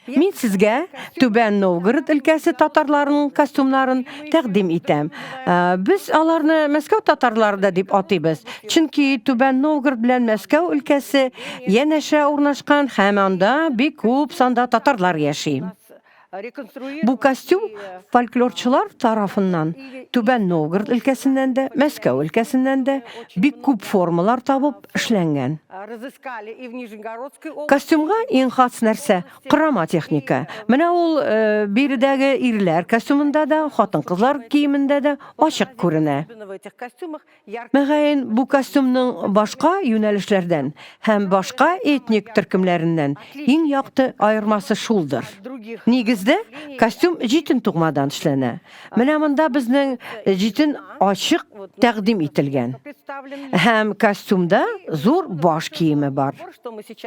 Мин сезгә Түбән Новгород өлкәсе татарларының костюмнарын тәкъдим итәм. Э, без аларны Мәскәү татарлары да дип атыйбыз. Чөнки Түбән Новгород белән Мәскәү өлкәсе янәшә урнашкан һәм анда бик күп санда татарлар яши. Бу костюм фольклорчылар тарафыннан Түбән Новгород өлкәсеннән дә, Мәскәү өлкәсеннән дә бик күп формалар табып эшләнгән. Костюмга иң хас нәрсә, корама техника. Менә ул э, биредәге ирләр костюмында да, хатын-кызлар киемендә дә ачык күренә. Мөгаен, бу костюмның башка юнәлешләрдән һәм башка этник төркемнәреннән иң якты аермасы шулдыр. Нигездә, костюм җитен тугмадан эшләнә. Менә монда безнең җитен ачык тәкъдим ителгән. Һәм костюмда зур баш киеме бар.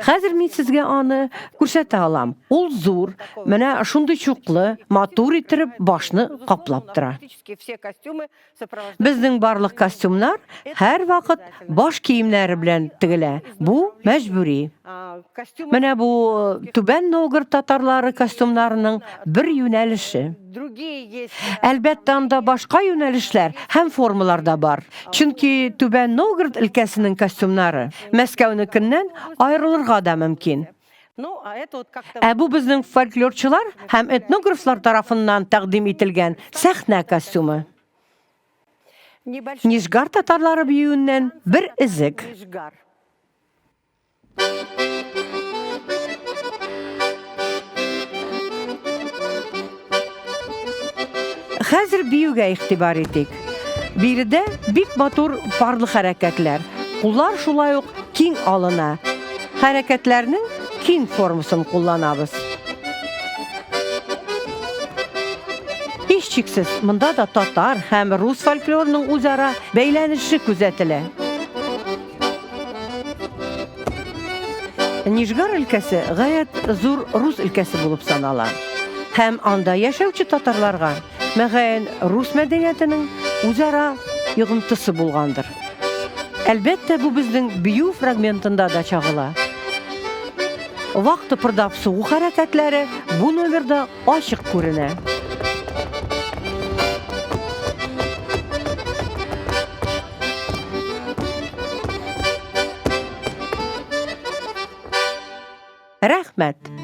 Хәзер мин сезгә аны күрсәтә алам. Ул зур, менә шундый чуклы, матур иттереп башны каплап тора. Безнең барлык костюмнар һәрвакыт баш киемнәре белән тегелә. Бу мәҗбүри. Менә бу э, Түбән Новгород татарлары костюмнарының бер юнәлеше. Әлбәттә, анда башка юнәлешләр һәм формалар да бар. Чөнки Түбән Новгород өлкәсенең костюмнары Мәскәүнекеннән аерылырга да мөмкин. Ә бу безнең фольклорчылар һәм этнографлар тарафыннан тәкъдим ителгән сәхнә костюмы. Нижгар татарлары биюеннән бер эзек. Хәзер биюгә игътибар итик. Биредә бик матур парлы хәрәкәтләр. Куллар шулай ук киң алына. Хәрәкәтләрнең киң формасын кулланабыз. Һичшиксез, монда да татар һәм рус фольклорының үзара бәйләнеше күзәтелә. Нижгар өлкәсе гаять зур рус өлкәсе булып санала. Һәм анда яшәүче татарларга, мөгаен, рус мәдәниятенең үзара йогынтысы булгандыр. Әлбәттә, бу безнең бию фрагментында да чагыла. Вак тыпырдап сугу хәрәкәтләре бу номерда ачык күренә. Рәхмәт!